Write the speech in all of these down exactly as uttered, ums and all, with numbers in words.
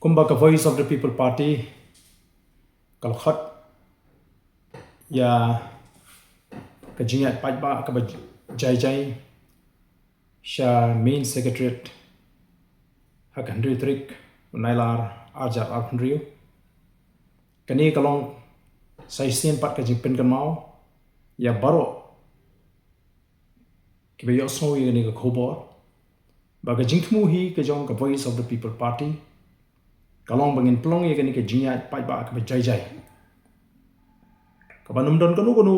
Kumba ka Voice of the People Party ka la khot ïa ka jingïaid paidbah kaba jai jai sha Main Secretariat ha ka hynriew tarik u Nailar arhajar arphew hynriew. Kane ka long sa shisien pat ka jingpynkynmaw ïa baroh kiba ïohsngew ïa kane ka khubor ba ka jingthmu hi ka jong ka Voice of the People Party ka long ba ngin pynlong ïa kane ka jingïaid paidbah kaba jai jai, kaba ym don kano kano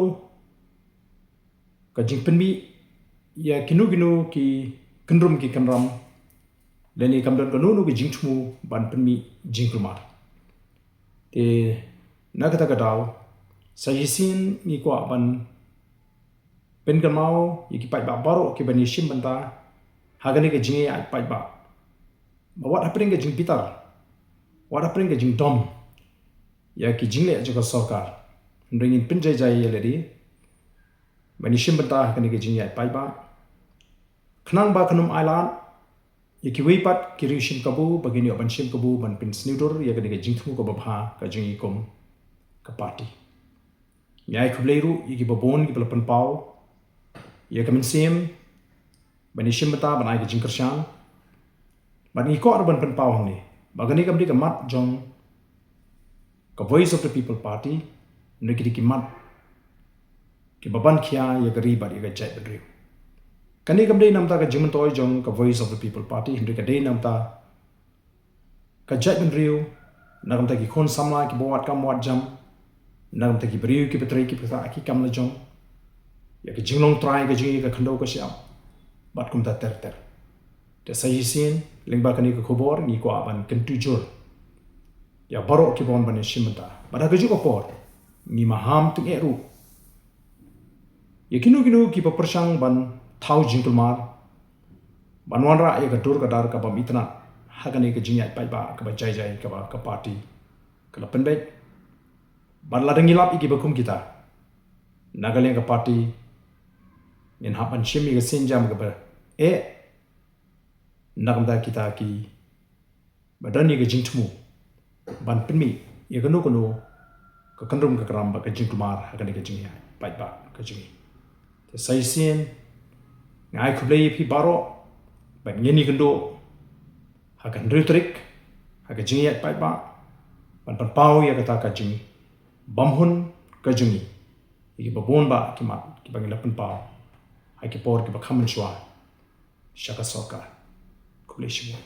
ka jingpynmih ïa kino kino ki kynrum ki kynram, lane kam don kano kano ka jingthmu ban pynmih jingkulmar. Te na kata ka daw sa shisien ngi kwah ban pynkynmaw ïa ki paidbah baroh kiba ïashim bynta ha kane ka jingïaid paidbah ba wat hapdeng ka jingbitar, wat hapdeng ka jingdom ïa ki jingleh jong ka sorkar, hynrei ngin pynjai jai ïa lade ban ïashim bynta ha kane ka jingïaid paidbah, khnang ba kan ym ailad ïa kiwei pat ki riew shim kabu ba kin ïoh ban shim kabu ban pynsniew dur ïa kane ka jingthmu kaba bha ka jong ngi kum ka party. Ngi ai khublei ruh ïa kiba bun kiba la pynpaw ïa ka mynsiem ban ïashim bynta ban ai ka jingkyrshan. Bad ngi kwah ruh ban pynpaw hangne ba kane kam dei ka mat jong ka Voice of the People Party, hynrei ki dei ki mat kiba ban khia ïa ka ri bad ïa ka jaitbynriew. Kane kam dei namar ka jingmyntoi jong ka Voice of the People Party, hynrei ka dei namar ka jaitbynriew, na ka bynta ki khun samla kiba wad kam wad jam, na ka bynta ki briew kiba trei kiba ktah ki kam la jong, ïa ka jinglong trai ka jong ngi, ka khyndew ka shyiap bad kumta ter ter. Te sa shisien lyngba kane ka khubor ngi kwah ban kyntu jur ïa baroh kiba wan ban ïashim bynta. Bad ha kajuh ka por ngi maham tyngeh ruh ïa kino kino kiba pyrshang ban thaw jingkulmar, ban wanrah ïa ka dur ka dar ka bym itynnad ha kane ka jingïaid paidbah kaba jai jai kaba ka party ka la pynbeit. Bad lada ngi lap ïa kiba kum kita na ka liang ka party, ngin hap ban shim ïa ka sienjam kaba eh na ka bynta kita kiba don ïa ka jingthmu ban pynmih ïa kano kano ka kynrum ka kynram bad ka jingkulmar ha kane ka jingïaid paidbah ka jong ngi. Te sa shisien nga ai khublei ïa phi baroh bad ngin ïakynduh ha ka hynriew tarik ha ka jingïaid paidbah ban pynpaw ïa kata ka jingbymhun ka jong ngi ïa kiba bun bah ki mat kiba ngi la pynpaw ha ki por kiba kham mynshuwa sha ka sorkar. Khublei shibun.